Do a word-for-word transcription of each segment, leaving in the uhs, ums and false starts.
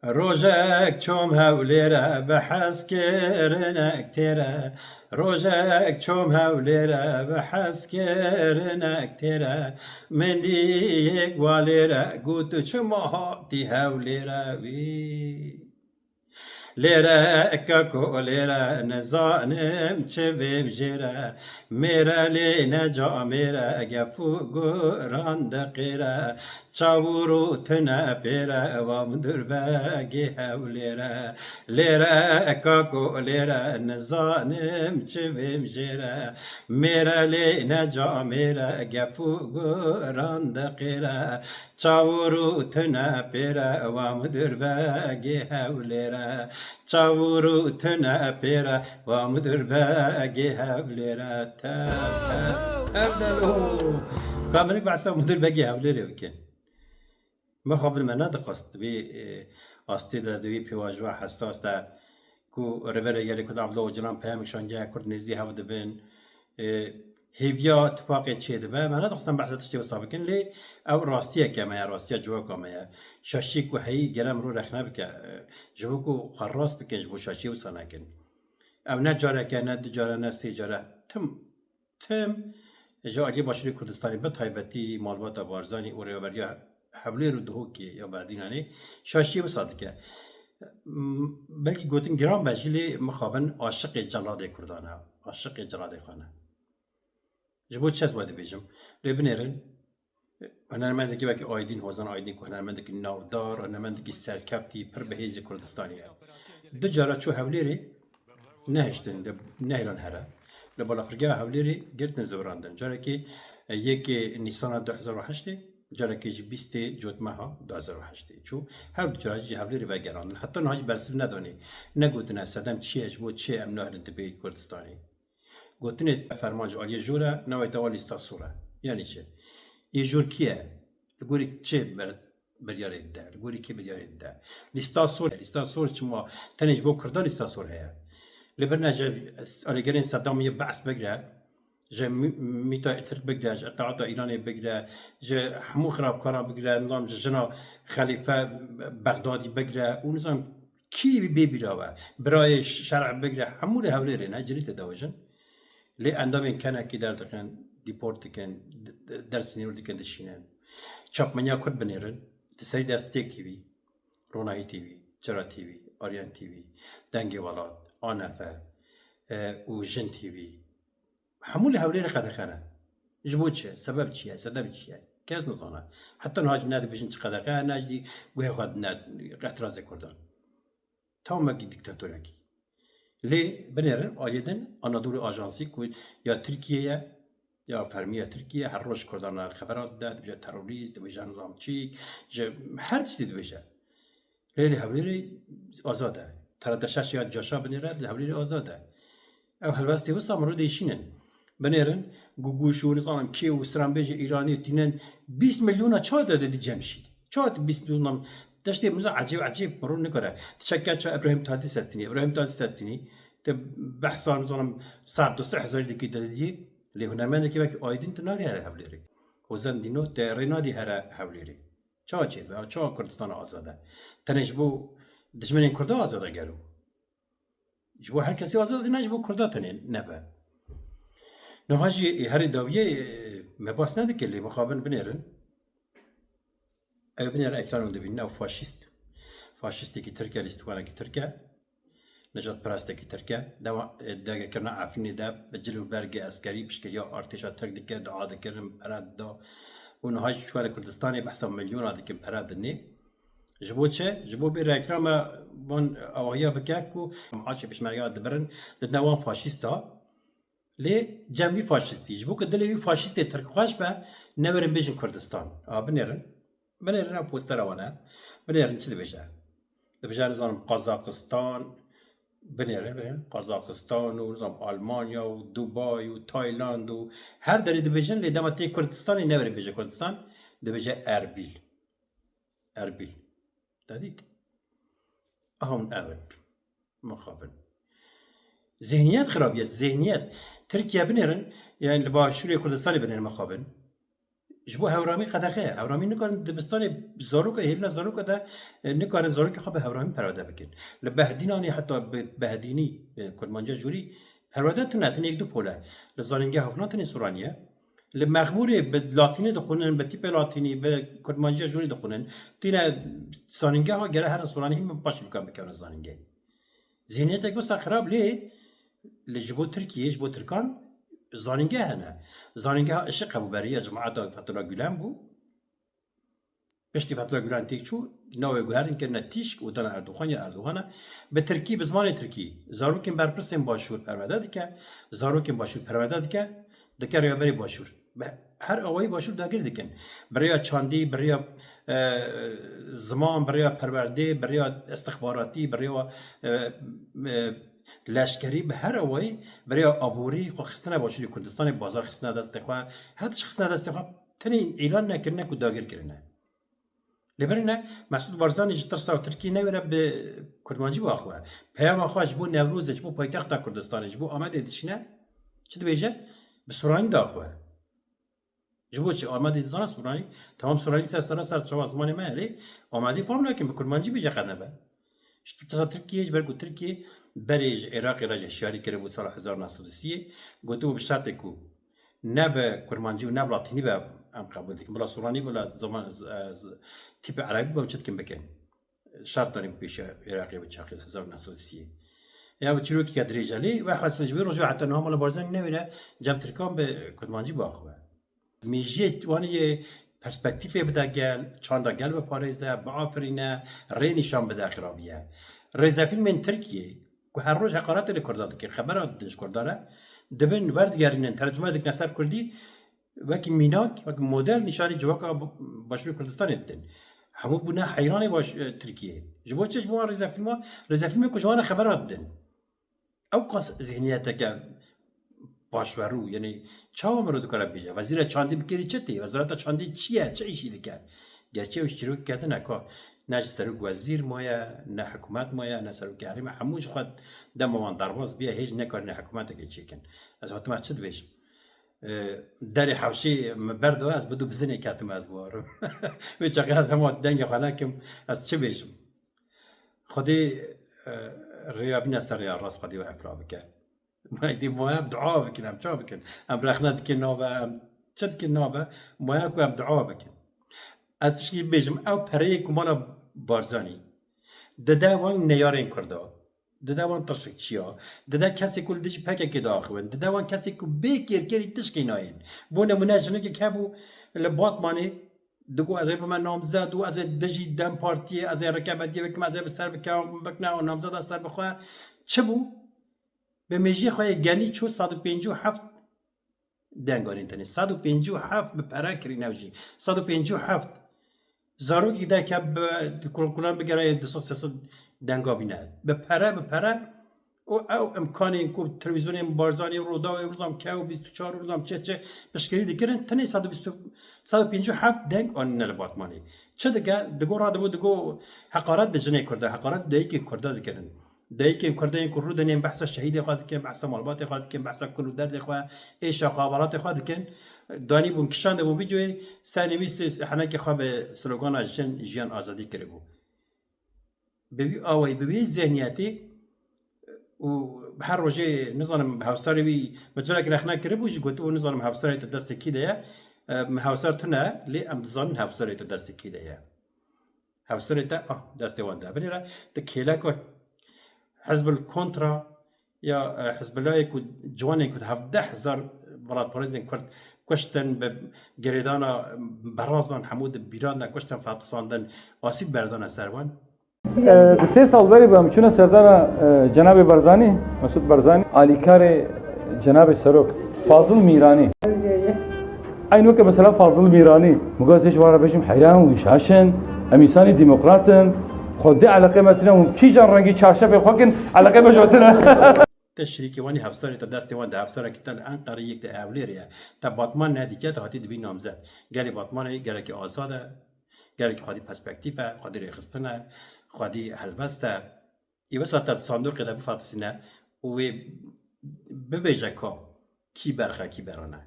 Rojek çom Hewlêre bi hezkirinek têre. Rojek çom Hewlêre bi hezkirinek têre. Min dî yek walêre got, tu çima hatî Hewlêre wî? Lêre kako lêre, nizanim çi vêm jêre. Mêre lê neca mêre, gef û guran diqêre. Çav û rû tune pêre, wa min dûr be gê Hewlêre. Lêre kako lêre, nizanim çi vêm jêre. Mêre lê neca mêre, gef û guran diqêre. Çav û rû tune pêre, wa min dûr be gê Hewlêre. Çav û rû tune pêre, wa min dûr be gê Hewlêre. Tev, tev, tev de lo. Ka minik behsa min dûr be gê Hewlêrê bikin. Mixabin me nedixwest vê, e, astê de, di vê pêvajoya hesas de ku Rêberê Gelê Kurd Abdullah Ocalan peyamek şandiye Kurd nêzdî hev dibin, e, hêviya tifaqê çêdibe. Me nedixwest em behsa tiştê wisa bikin, lê ew rastiyeke me ye, rastiya civaka me ye. Şaşiyê ku heyî gere mirov rexne bike, e, ji bo ku xwe rast bikin, ji bo şaşiyê wisa nekin. Ew ne careke, ne du care, ne sê care, tim tim ji aliyê Başûrê Kurdistanê, bi taybetî malbata Barzanî û rêveberiya Hewlêr û Duhokê ya Berdînanê şaşiyê wisa dike. M-, belkî gotin giran be jî, lê mixabin aşiqê celadê Kurdan e, aşiqê celadê xwe ne. Ji bo çi ez we dibêjim? Lê binêrin, Hunermendekî wekî Aydîn, Hozan Aydîn ku hunermendekî navdar, hunermendekî serkeftî, pir bi hêzê Kurdistanê ye. Du cara çû Hewlêrê, nehiştin, de, nehêlan here. Li balafirgeha Hewlêrê girtin zivirandin. Carekê, e, yekê Nîsana du hezar û heştê, carekê jî bîstê Cotmeha du hezar û heştê çû. Her du cara jî Hewlêrê vegerandin. Heta niha jî bersiv nedanê. Negotine sedem çi ye, ji bo çi em nahirin dibê Kurdistanê. Gotinê ferman ji aliyê jor e, navê te wa lîsta sor e. Yanî çi? Yê jor kî ye? Li gorî çi ber-, biryarê dide? Li gorî kî biryarê dide? Lîsta sor, lîsta sor çima tenê ji bo Kurdan lîsta sor heye? Li vir ne ji alîgerên Seddam yê Be's bigire, ji mî-, mîta Tirk bigire, ji îtaata Îranê bigire, ji hemû xirabkaran bigire, nizam ji jina Xelîfe Bexdadî bigire û nizam Kî bê bîra be? Birayê ş-, şer'e bigre, hemû li Hewlêrê ne, cilî te dewêjin. Lê endamên kenekî derdixin, deport dikin, d-, d-, der sinîrû dikin, dişînin. Çapmeniya Kurd binêrin, di serî de Stêrk T V, Ronahî T V, Çira T V, Aryan T V, Dengê Welat, A N F, e, û Jin T V. Hemû li Hewlêrê qedexe ne. Ji bo çi? Sebeb çi ye? Sedem çi ye? Kes nizane. Heta niha jî ne dibêjin çi qedexe, ne jî guhê xwe ne îtirazê Kurdan. Tam wekî dîktatorekî. Lê binêrin aliyê din Anadolu Ajansî ku ya Tirkiye ye, ya fermî ya Tirkiye, her roj Kurdan re xebera dide, dibêje terorîst, dibêje nizam çîk, ji her tiştî dibêje. Lê li Hewlêrê azad e. T R T şeş ya Caşa binêre li Hewlêrê azad e. Ew helbestê wisa mirov dêşînin. Binêrin, Guguş û nizanim kê û stranbêjê Îranî û tînin bîst milyona çawa te didî Cemşîd? Çawa te bîst milyonan deştê min ecêb ecêb mirov nikare. Ti çeke ça Îbrahîm Tatîs hestînî. Îbrahîm Tatîs hestînî. Te behsa nizanim ser du sed hezarî dikî te didî. Lê hunermendekî wekî Aydîn tu narî here Hewlêrê. Hozan Dîno te rê nadî here Hewlêrê. Çawa çêdibe? Çawa Kurdistan azad e? Tenê ji bo dijminên Kurda azad e gelo? Ji bo her kesî azad e, ne ji bo Kurda tenê nebe. Niha jî herî dawiyê, e, me bas nedike lê mixabin binêrin. Ew binêrin ekranê dibînin, ew faşîst. Faşîstekî Tirk e, lîstvanekî Tirk e. Nejadperestekî Tirk e. Dema, e, dagirkirina Efrînê de bi cil û bergê eskerî piştgiriya artêşa Tirk dike, dua dikirin, pere dida û niha jî çûye li Kurdistanê behsa milyona dikin pere dinê. Ji bo çi? Ji bo bê reklama wan avahiya bike ku maaşê pêşmergeya dibirin, didine wan faşîsta. Lê cem wî faşîstî. Ji bo ku dilê wî faşîstê tirkxweş be, newerin bêjin Kurdistan. A binêrin. Binêrin ew postera wan e. Binêrin çi dibêje. Dibêje nizanim Qazakistan, binêrin, binêrin. Qazakistan û nizanim Almanya û Dubai û Tayland û her derê dibêjin, lê dema tê Kurdistanê newerin bêje Kurdistan, dibêje Erbîl. Erbîl. Te dît? Aha hûn ev in. Mixabin. Zihniyet xirabiye, zihniyet. Tirkiye binêrin, yani li Başûrê Kurdistanê binêrin mixabin. Ji bo hewramî qedexe ye. Hewramî nikarin dibistanê zaroka, hêlina zaroka de, e, nikarin zarokê xwe bi hewramî perwerde bikin. Li Behdînanê heta bi Behdînî, e, kurmanciya jûrî perwerde tune, tenê yek du pol e. Li zanîngeha Hofnan tenê Sûranî ye. Li Mexmûrê bi latînî dixwînin, bi tîpê latînî, bi kurmanciya jûrî dixwînin. Tîne zanîngeha gere herin Sûranî hîn bin paşî bikan bikevin zanîngehê. Zihniyetek wisa xirab lê li ji bo Tirkiyê, ji bo Tirkan zanîngeh hene. Zanîngeha Işiq hebû beriya cemaeta Fethullah Gülen bû. Piştî Fethullah Gülen têk çû, navê guherin kirine Tîşk û dana Erdogan ya Erdogan e. Bi Tirkî, bi zimanê Tirkî, zarokên berpirsên Başûr perwerde dike, zarokên Başûr perwerde dike, dike rêveberê Başûr. Bi her awayî Başûr dagir dikin. Bi rêya çandî, bi rêya, e, ziman, bi rêya perwerdê, bi rêya istixbaratî, bi rêya, e, e, leşkerî, bi her awayî, bi rêya aborî xwe xistine Başûrê Kurdistanê, bazar xistine destê xwe, her tişt xistine destê xwe. Tenê îlan nekirine ku dagir kirine. Lê birine Mesûd Barzanî ji tirsa Tirkî newêre bi kurmancî biaxive. Peyama xwe ji bo Newrozê, ji bo paytexta Kurdistanê, ji bo Amedê dişîne, çi dibêje? Bi Sûranî diaxive. Ji bo çi? Amedê dizana Sûranî, temam Sûranî ser sera ser çava zimanê me ye, lê Amedê fam nakin, bi kurmancî bêje qedebe. Ji tirsa Tirkiyê, ji ber ku Tirkiye berê ji Iraqê re jî hişyarî kiribû sala hezar û neh sed û sî, gotibû bi şertê ku ne bi kurmancî û ne bi latînî be em qebûl dikin. Bila Sûranî, bila zaman, z-, z-, tîpê erebî be, em çi dikin bikin. Şert danî bi pêşiya Iraqê bi çaxê hezar û neh sed û sî. Ya bi çîrokeke dirêj e lê, wexwestin ji vê rojê heta niha mala Barzanî newêre cem Tirkan bi kurmancî biaxive. Mêjiyê wan yê perspektîfê bide gel, çanda gel biparêze, biafirîne, rê nîşan bide xirabiye. Rêzefîlmên Tirkiyê ku her roj heqaretê li Kurda dikin, xebera didin ji Kurda re, dibin werdigerînin, tercume dikine ser Kurdî, wekî mînak, wekî model nîşanî civaka Başûrê Kurdistanê didin. Hemû bûne heyranê baş, e, Tirkiyê. Ji bo çi? Ji bo wan rêzefîlma, rêzefîlmê ku ji wan re xebera didin. Ew qas zihniyeteke paşverû, yanî çawa mirov dikare bêje? Wezîra çandî bi kêrî çi tê? Wezareta çandî çi ye? Çi îşî dike? Gerçi ew çîrok ketine ka ne ji serok wezîr maye, ne hikûmet maye, ne serokê herêmê, hemû ji xwe dema wan derbas bûye, hêj nekarîne hikûmetekê çêkin. Ez hatime çi dibêjim? E, derê hewşê min berdo, ez bi du bizinê ketime, ez bawerim. Wê çaxê ez hema dengê xwe nekim, ez çi bêjim? Xwedê, e, rêya bîne ser rêya rast, Xwedê we efra bike. Maydê maye em dua bikin, em ça bikin? Em rexne dikin nabe, em çi dikin nabe? Maye ku em dua bikin. Ez tişkî bêjim, ew pereyê ku mala Barzanî dide wan neyarên Kurda, dide wan tirşikçiya, dide kesê ku li dijî P K K diaxivin, dide wan kesê ku bê kêrkerî tişkê nayên. Bo nemûne jinekek hebû li Batmanê, digot ez ê bime namzed û ez ê dijî DEM Partiyê, ez ê rikeberiyê bikim, ez ê bi ser bikim, bikine û namzeda ser bixwe. Çi bû? Bi mêjiyê xwe yê genî çû sed û pêncî û heft deng anîn tenê. Sed û pêncî û heft bi pere kirîne ew jî. Sed û pêncî û heft. Zarokek derkeve bi, di kulkulan bigere du sed sê sed denga bîne. Bi pere, bi pere û ew imkanên ku televîzyonên Barzanî, Rûdaw, Rûdam Kew, bîst û çar, Rûdam çe çe piştgirî dikirin, tenê sed û bîst, sed û pêncî û heft deng anîne li Batmanê. Çi dike? Digo radibû, digo heqaret di jinê Kurda, heqaret di dayikên Kurda dikirin. Dayikên Kurda yên ku rûdinên behsa şehîdê xwe dikin, behsa malbatê xwe dikin, behsa kul û derdê xwe, êşa xwe, welatê xwe dikin. Danîbûn, kişandibûn vîdeoyê, ser nivîsê henekê xwe bi slogana jin, jiyan, azadî kiribû. Bi wî awayî, bi wî zihniyetê û her rojê, nizanim, hevsarê wî, min carek rexne kiribû jî, gotibû, nizanim, hevsarê te destê kî de ye? E, min hevsar tune, lê em dizanin hevsarê te destê kî de ye. Hevsarê te, ah, destê wan de. Binêre, tu kêleka Hizbul Kontra ya, e, Hizbullahê ku ciwanên ku hevdeh hezar welatparêzên Kurd kuştin, bi girêdana berazan hemû di bîran de kuştin, fetisandin, asîb berdana ser wan. E, di sê sal berê bi em çûne serdana, e, Cenabê Barzanî, Mesûd Barzanî, alîkarê Cenabê Serok, Fazil Mîranî. Eyn weke mesela Fazil Mîranî. Min got, ez ê ji wan re bêjim heyran û şaş in. Em însanê demokrat in. Xwedê eleqê me tune hûn kîjan rengî çarşefê xwe kin, eleqê me ji we tune. Te şirîkê wanî hevsarê te destê wan de, hevsarekî te li Enqerê, yek li Hewlêrê ye. Te Batman nedîtiye, te hatî dibî namzet. Gelê Batmanê gelekî azad e, gelekî xwedî perspektîf e, xwedî rêxistin e, xwedî helbest e. Ê wisa te di sandoqê de bifatisîne û wê bibêje ka kî berxe, kî berane.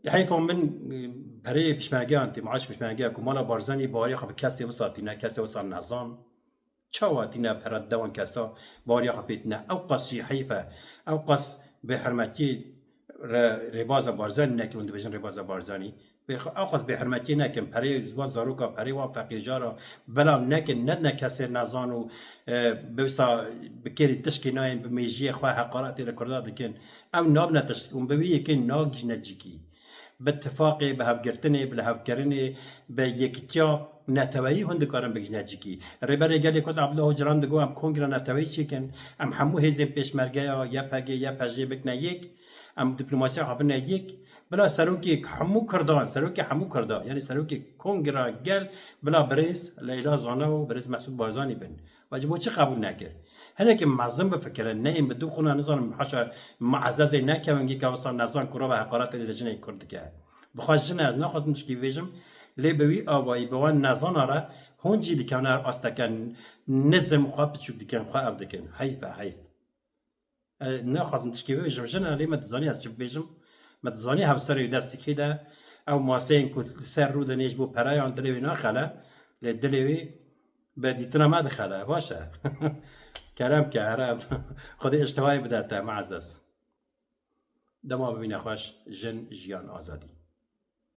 Heyfa min, e, pereyê pişmergeyan tê, maaş pişmergeya ku mala Barzanî baweriya xwe bi kesê wisa tîne, kesê wisa nezan. Çawa tîne pera dewan kesa baweriya xwe pê tîne? Ew qas jî heyf e. Ew qas bêhurmetiyê re-, rêbaza Barzanî nekin, hûn dibêjin rêbaza Barzanî. Bê-, ew qas bêhurmetiyê nekin. Pereyê ziwan zaroka, pereyê wan feqîjara belav nekin, nedine kesê nezan û, e, bi wisa bi kêrî tişkê nayên, bi mêjiyê xwe heqaretê li Kurda dikin. Ew nabine tişt, hûn bi wî yekê nagihîne cîkî. Bi tifaqê, bi hevgirtinê, bi lihevkirinê, bi yekitiya neteweyî hûn dikarin bigihîne cîkî. Rêberê Gelê Kurd Abdullah Ocalan digot, em kongra neteweyî çêkin, em hemû hêzên pêşmergeya Y P G, Y P J bikine yek, em diplomasiya xwe bine yek. Bila serokê hemû Kurdan, serokê hemû Kurda, yanî serokê kongra gel, bila birêz Leyla Zana û birêz Mesûd Barzanî bin. Vacî bo çi qebûl nekir? Hinekî mezin bifikirin, neyên bi du qûna, nizanim, haşa Muezzezê nekewin gîka wisa nezan ku rava heqaretê li jinê Kurd dike. Bi xwe jin e, ez naxwazim tişkî bibêjim, lê bi wî awayî, bi wan nezana re hûn jî dikevine asteke nizim, xwe piçûk dikin, xwe ev dikin. Heyf e, heyf. E, naxwazim tişkî bibêjim, jin e, lê me dizanî ez çi bibêjim. Me dizanî hevserê wî dest dikê de, ew maseyên ku li ser rû dinê ji bo pereyan dilê wî naxele, lê dilê wî bi dîtina me dixele. Baş e. Kerem ke, here Xwedê îştihayê bide te, Muezzez. Dema bimîne xweş, jin, jiyan, azadî.